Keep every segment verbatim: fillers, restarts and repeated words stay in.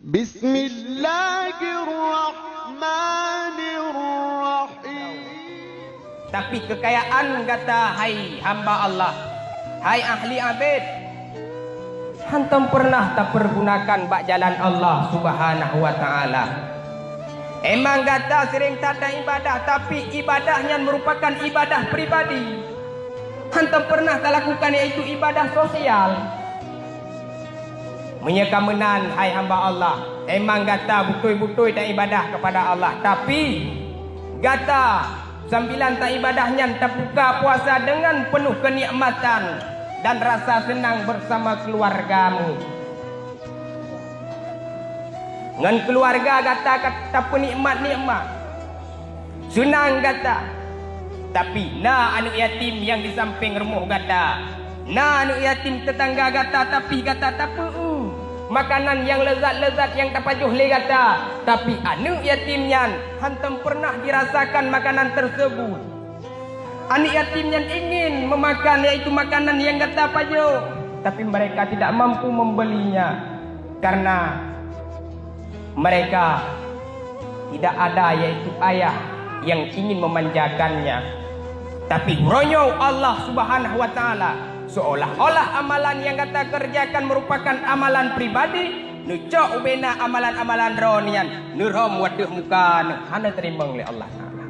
Bismillahirrahmanirrahim. Tapi keukayaan gata, hai hamba Allah, hai ahli abét, hántom peureunah tapeurgunakan bak jalan Allah Subhanahu wa Ta'ala. Emang gata seuréng that taibadah, tapi ibadah nyan meurupakan ibadah pribadi. Hántom peureunah talakukan, yaitu ibadah sosial. Meunyoe ka meunan, hai hamba Allah, emang gata beutôi-beutôi taibadah keupada Allah, tapi gata sambilan taibadah nyan tabuka puasa deungon peunoh keunikmatan dan rasa seunang beusama keuluwargamu. Ngon keuluwarga gata ka tapeunikmat-nikmat. Seunang gata. Tapi na aneuëk yatim nyang di sampéng rumoh gata. Na aneuëk yatim teutangga gata, tapi gata tapeu-eu makanan nyang leuzat-leuzat nyang tapajoh lé gata. Tapi aneuëk yatim nyan hántom peureunah jirasakan makanan teurseubut. Aneuëk yatim nyan ingin meumakan, yaitu makanan nyang gata pajoh, tapi mereka tidak mampu membelinya karena mereka tidak ada, yaitu ayah yang ingin memanjakannya. Tapi uroe nyoe Allah Subhanahu wa Ta'ala, seolah-olah amalan nyang gata keureujakan meurupakan amalan pribadi, neucok ubena amalan-amalan droe nyan, neurhom u ateueh muka neuh, hana teurimong lé Allah Ta'ala.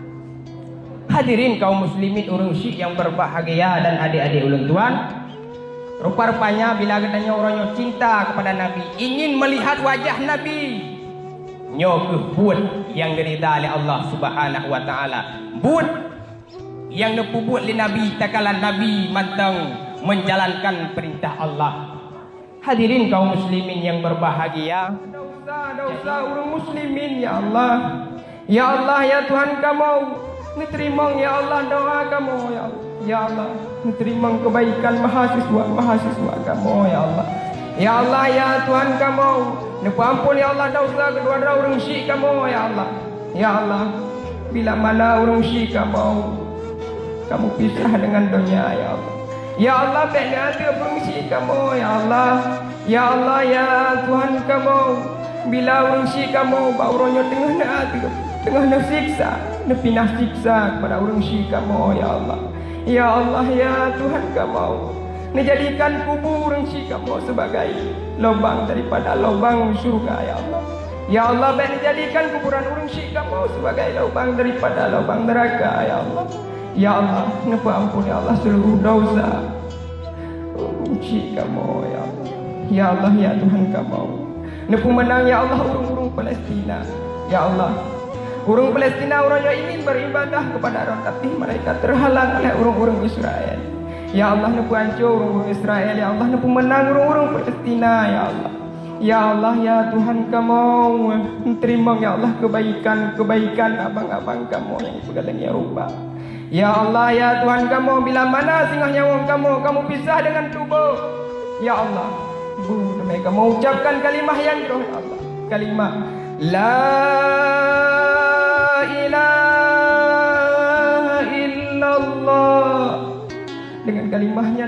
Hadirin kaum muslimin ureuëng syik nyang beubahgia dan adék-adék ulôn tuan, rupa-rupanya bila geutanyoe uroe nyoe cinta keupada Nabi, ingin meulihat wajah Nabi, nyoe kheueh buet nyang geurida lé Allah Subhanahu wa Ta'ala. Buet nyang neupeubuet lé Nabi takala Nabi mantong meujalankan peurintah Allah. Hadirin kaum muslimin nyang beubahgia, desya-desya ureuëng muslimin, ya Allah. Ya Allah, ya Tuhan kamoe, neuteurimong, ya Allah, doa kamoe, ya Allah. Ya Allah, neuteurimong keubaikan mahasiswa-mahasiswa kamoe, ya Allah. Ya Allah, ya Tuhan kamoe, neupeuampon, ya Allah, desya keudroe-droe ureuëng syik kamoe, ya Allah. Ya Allah, bila mana ureuëng syik kamoe, kamoe pisah deungon donya, ya Allah. Ya Allah, bék neuateueb ureuëng syik kamoe, ya Allah. Ya Allah, ya Tuhan kamoe, bila ureuëng syik kamoe bak uroe nyoe teungoh neuateueb, teungoh neusiksa, neupinah siksa keupada ureuëng syik kamoe, ya Allah. Ya Allah, ya Tuhan kamoe, neujadikan kubu ureuëng syik kamoe sibagai lubang daripada lubang syeuruga, ya Allah. Ya Allah, bék neujadikan kuburan ureuëng syik kamoe sibagai lubang daripada lubang neuraka, ya Allah. Ya Allah, neupeuampon, ya Allah, seuluruh desya ureuëng syik kamoe, ya Allah. Ya Allah, ya Tuhan kamoe, neupeumeunang, ya Allah, ureuëng-ureuëng Palestina. Ya Allah, ureuëng Palestina uroe nyoe ingin beribadah keupada Droe, tapi mereka terhalang oleh ureuëng-ureuëng Israel. Ya Allah, neupeuhanco ureuëng-ureuëng Israel. Ya Allah, neupeumeunang ureuëng-ureuëng Palestina, ya Allah. Ya Allah, ya Tuhan kamoe, neuteurimong, ya Allah, keubaikan-keubaikan abang-abang kamoe nyang peugah lagée nyoe rupa. Ya Allah, ya Tuhan kamoe, bila mana singoh nyawöng kamoe, kamoe pisah deungon tuboh, ya Allah, bu teumé kamoe ucapkan kalimah nyang jroh, ya Allah. Kalimah La ilaha illallah. Dengan kalimah nyan